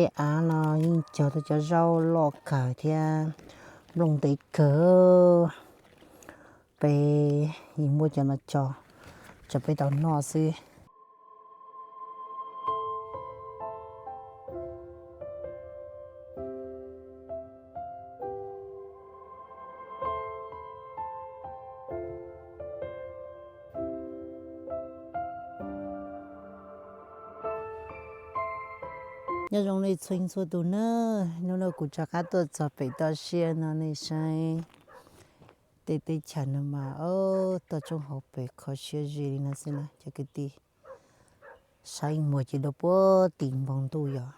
Tej av no yeej cog tau cov zaub loj kawg thiab nplooj ntev kawg. Peb yeej muab cov no cog rau peb tau noj xwb. Nyob zoo nej txhua txhua tus na, hnub no kuv rov qab tuaj txog pem toj siab no nej saib. Tej teb chaws no mas toj roob hauv pes kho siab zog li no xwb na cov kwv tij. Saib muag ces dua puag tim npoo ntuj yom.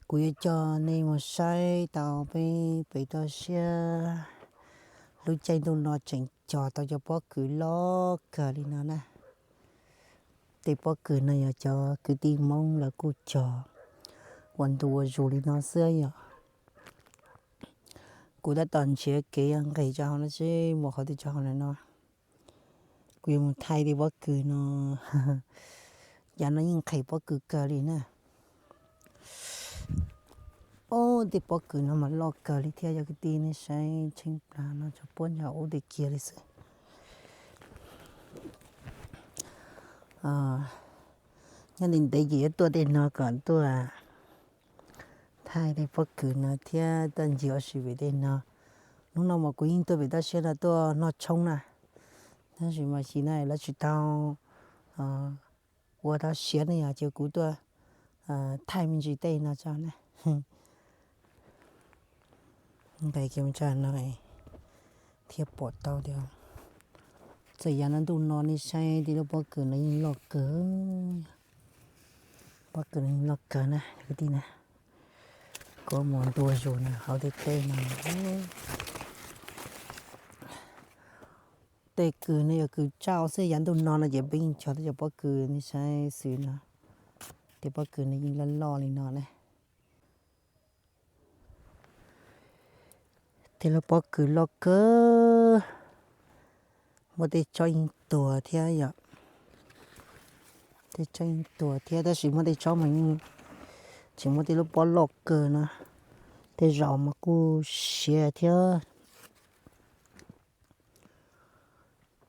Kuv yuav coj nej mus saib tau peb pem toj siab. Lub caij ntuj no tseem cog tau cov pob kws loj kawg li no na. Tej pob kws no yog cov kwv tij Hmoob lawv kuj cog ua ntu ua zus li no xwb yom. Kuv tab tom nrhiav kev yuav nqes rau hauv no seb mus qhov twg rau hauv no. Kuv yuav mus thaij tej pob kws no. Yav no yeej nqes pob kws kawg li na. Ob, tej pob kws no mas loj kawg li thiab cov kwv tij, nej saib tsheej plab no tso puab nyob ub tej kiag li xwb. Nyob ntev ntev ces yuav tuaj tej no kom tuaj thaij tej pob kws no thiab tuaj ncig ua si pem tej no. Hnub no mas kuv yeej tuaj pem toj siab no tuaj noj tshoob na. Tab sis mas xyov na lawv tsis tau ua tau siav ne yog ces kuv tuaj thaij me ntsis tej no tso na. Nqes kiag mus tso no thiaj pom tau tias txawm yav no ntuj no nej saib tej lub pob kws no yeej loj kawg. Pob kws no yeej loj kawg na kwv tij na. Kuv mus ntu zus na hauv tej teb no. Tej kws no yog kws tsauj xwb, yav ntuj no no ces peb yeej cog tej cov pob kws nej saib xwb no. Tej pob kws no yeej loj loj li no na. Tej lub pob kws loj kawg, muaj tej tsob yeej tuag thiab yom. Tej tsob yeej tuag thiab tab sis muaj tej tsob mas yeej tseem muaj tej lub pob loj kawg no. Tej zaum mas kuj siav thiab.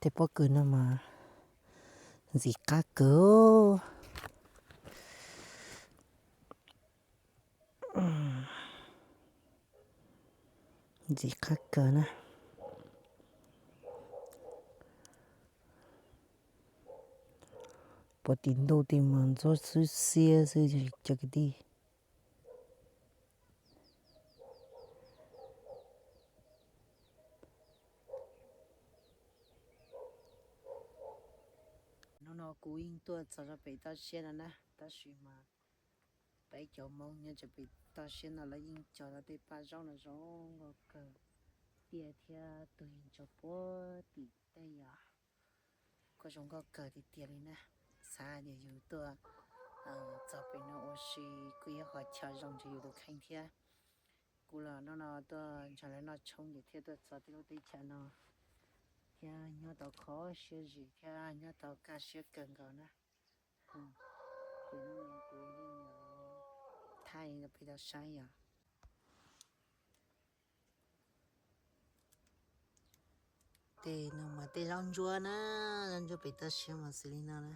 Tej pob kws no mas ntxim qab kawg. Ntxim qab kawg na. Puag tim ntuj tej mas ntxhuab xwb xiab xwb cov kwv tij. Hnub no kuv yeej tuaj txog rau pem toj siab no na, tab sis mas peb cov Hmoob nyob rau pem toj siab no lawv yeej cog tau tej paj zaub no zoo nkauj kawg tiag thiab tuag yeej tso puag tim tej yom. Kuj zoo nkauj kawg tiag tiag li na. Xav tias yus tuaj txog pem no ua si kuj yog qhov chaw zoo rau yus tus kheej thiab. Kuv los hnub no tuaj nrog lawv noj tshoob ces thiaj tuaj txog tej lub teb chaws no thiab nyob tau kho siab zim thiab nyob tau kaj siab kawg nkaus na. Ces hnub no kuv yeej thaij rau peb tau saib yom. Tej no mas tej zaub ntsuab na, zaub ntsuab pem toj siab mas xws li no na.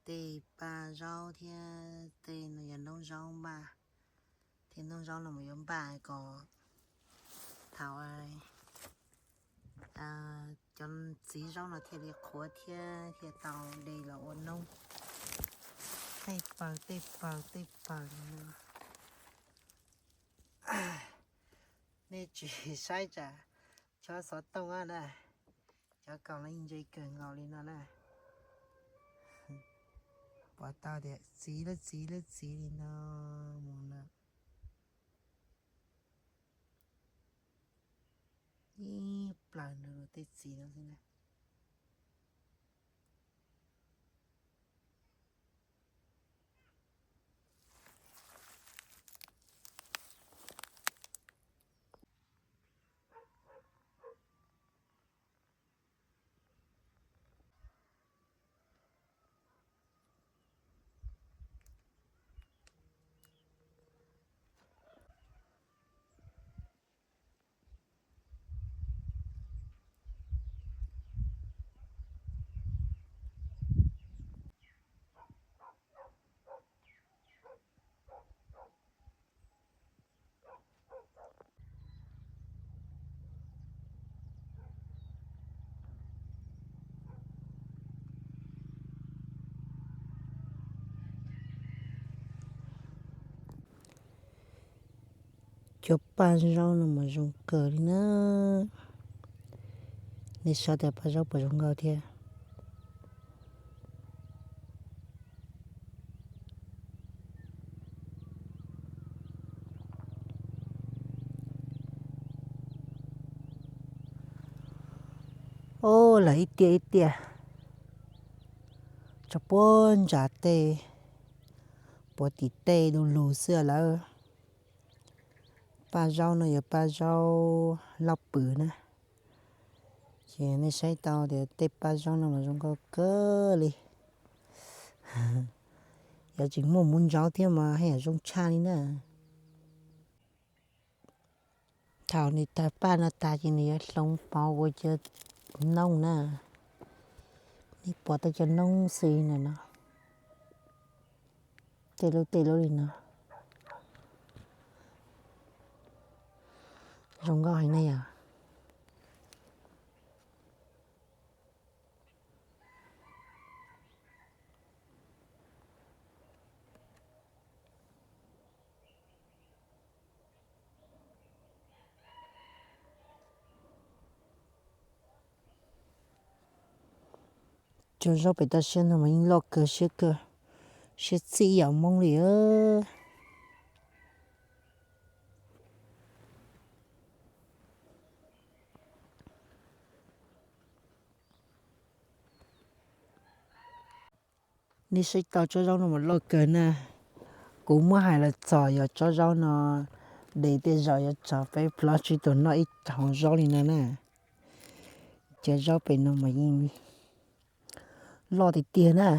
Tej paj zaub thiab tej no yog noob zaub npaj, tej noob zaub no mas yuav npaj kom thaum cov txiv zaub no thiaj li qhuav thiab thiaj tau de los ua noob. Tej paws tej paws tej paws li no. Nej tsis saib tsam chob xov tooj na, cov kaus no yeej ntse kawg nkaus li no na. Pom tau tias txiv lawm txiv lawm txiv li no mus lawm. Ib plaws nws tej txiv no xwb na. Cov paj zaub no mas zoo kawg li na. Nej saib tias paj zaub puas zoo nkauj thiab. Ub, lawm ib tiaj ib tiaj, tso puag ntsag tej, puag tim tej du lug xwb lawm. Paj zaub no yog paj zaub loj pwm na. Ces nej saib tau tias tej paj zaub no mas zoo nkauj kawg li. Yog tsis muaj muv ntsaub thiab mas haj yam zoo tshaj li na. Thaum nws tawg paj no tas ces nws yuav hloov pauv ua cov noob na. Nej pom tau cov noob xws li no, tej lub tej lub li no. Zoo nkauj heev na yom. Cov zaub pem toj siab no mas yeej loj kawg siab kawg, siab txij yam Hmoob li. Nej saib tau tsob zaub no mas loj kawg na. Kuv muab hais los txog yog tsob zaub no, de tej zaum yuav txog peb plaub tsib tus noj ib hom zaub li no na. Cov zaub pem no mas yeej loj tiag tiag na.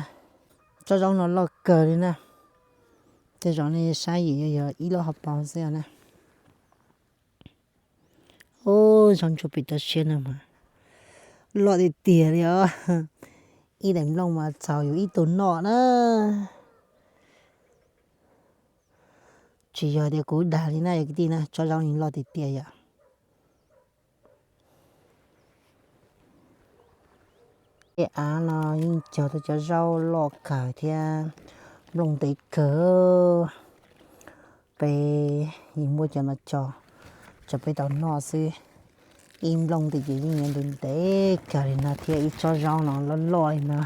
Tsob zaub no loj kawg li na. Tej zaum nej saib yim yog ib lub hauv paus xwb na. Ub, zaub ntsuab pem toj siab no mas loj tiag tiag li os. Ib daim nplooj mas txaus yus ib tug noj na. Tsis yog tias kuv dag li na yom kwv tij na, tsob zaub yeej loj tiag tiag yom. Tej av no yeej cog tau cov zaub loj kawg thiab nplooj ntev kawg. Peb yeej muab cov no tso, tso peb tau noj xwb. Ib nplooj ntawd ces yeej yuav ntev ntev kawg li no thiab ib tsob zaub no loj loj li no.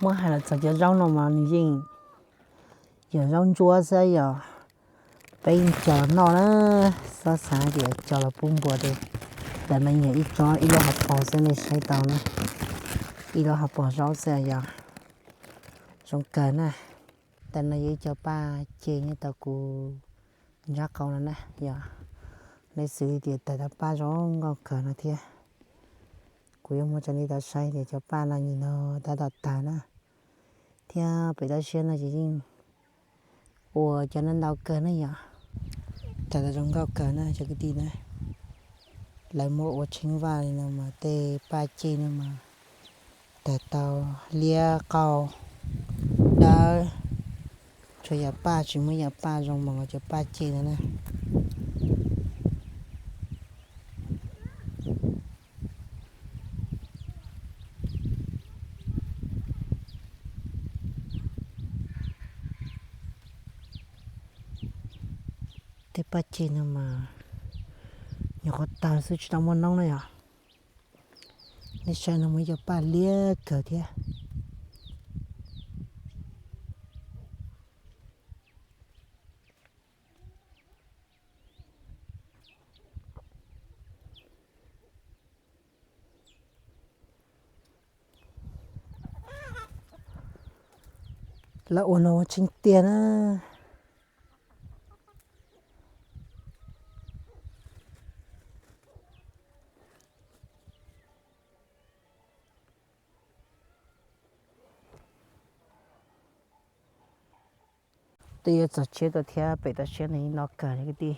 Muab hais los txog cov zaub no mas nws yeej yog zaub ntsuab xwb yog peb yeej cog los noj na, xob xav tias cog los pub npua tias, ntawm no yog ib tsob ib lub hauv paus xwb nej saib tau na, ib lub hauv paus zaub xwb yog zoo kawg na. Ntawm no yog ib co paj ceg nyob tau kuv ntsab qau no na yog, nej xws li tias tawg tau paj zoo nkauj kawg no thiab. Kuv yuav muab tso nej tau saib tias cov paj no nim no tab tom tawg na. Thiab pem toj siab no ces yeej ua cov no ntau kawg na yom. Tawg tau zoo nkauj kawg na cov kwv tij na. Lawv muab ua tsheej vaj li no mas tej paj ceg no mas tawg tau liab qau dawb, tsuas yam paj tsis muaj yam paj zoo mas cov paj ceg no na. Tej paj ceg no mas nyuam qhuav tawg xwb tsis tau muaj noob na yom. Nej saib no muaj ib co paj liab kawg thiab. Lawv ua no ua tseeb tiag na. Twb yuav txog tsiab tuaj thiab pem toj siab no yeej no kawg li kwv tij.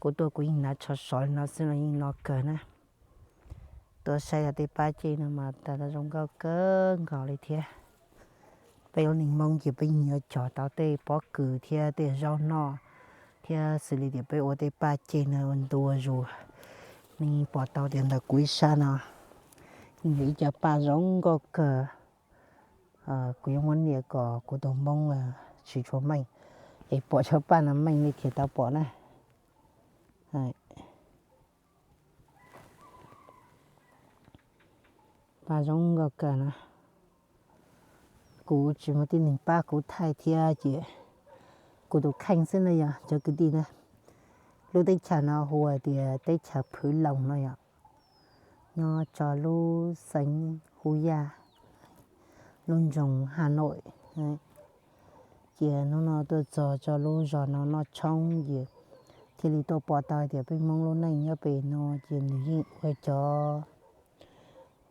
Kuv tuaj kuv yeej hnav tsho sov li no xwb los yeej no kawg na. Tuaj saib tau tej paj ceg no mas tawg tau zoo nkauj kawg nkaus li thiab. Peb ua neeg Hmoob ces peb yeej yuav cog tau tej pob kws thiab tej zaub noj, thiab xws li tias peb ua tej paj ceg no ua ntu ua zus. Nej pom tau tias ntawm kuv ib sab no yeej yog ib co paj zoo nkauj kawg. Kuv yuav muab nias kom kuv tus Hmoob tsis tshua meej, Es pom cov paj no meej li thiaj tau pom na. Paj zoo nkauj kawg na. Kuv tsis muaj tib neeg pab kuv thaij thiab ces kuv tus kheej xwb na yog cov kwv tij na. Lub teb chaws no hu tias teb chaws Phwv Loos no yom, nyob tso lub xeev Hub Yaj, lub nroog Has Noim. Ces hnub no tuaj txog tso lub zos no noj tshoob ces thiaj li tuaj pom tau tias peb Hmoob lub neej nyob pem no ces nws yeej ua cov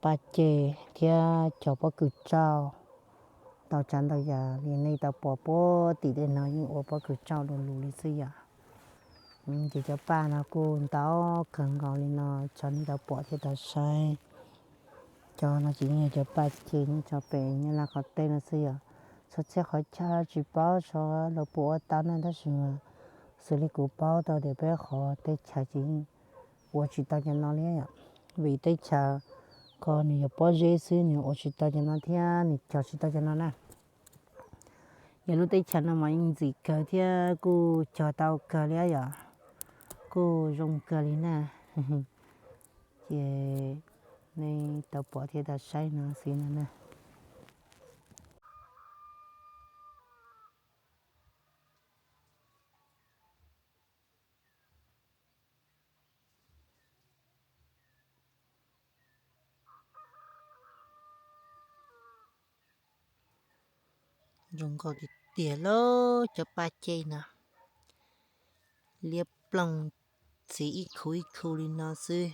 paj ceg thiab cov pob kws tsauj tau tsav ntau yam li nej tau pom puag tim tej no yeej ua pob kws tsauj du lug li xwb yom. Ces cov paj no kuj ntau kawg nkaus li no tso nej tau pom thiab tau saib. Cov no ces yeej yog cov paj ceg nyob tso pem Nyab Laj qhov teb no xwb yom. Txhua txhia qhov chaw tsis paub xyov lawv puas ua tau na tab sis mas xws li kuv paub tau tias peb qhov teb chaws ces yeej ua tsis tau cov no li yom. Vim teb chaws ko nws yog pob zeb xwb nws ua tsis tau cov no thiab nws cog tsis tau cov no na. Yog lub teb chaws no mas yeej ntxim kawg thiab kuj cog tau kawg li yom, kuj zoo kawg li na. Ces nej tau pom thiab tau saib no xwb no na. Zoo nkauj tiag tiag lauj cov paj ceg no, liab ploog txiv ib khu ib khu li no xwb.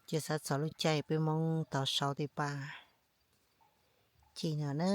Ces xav txog lub caij peb Hmoob tau sau tej paj ceg no na.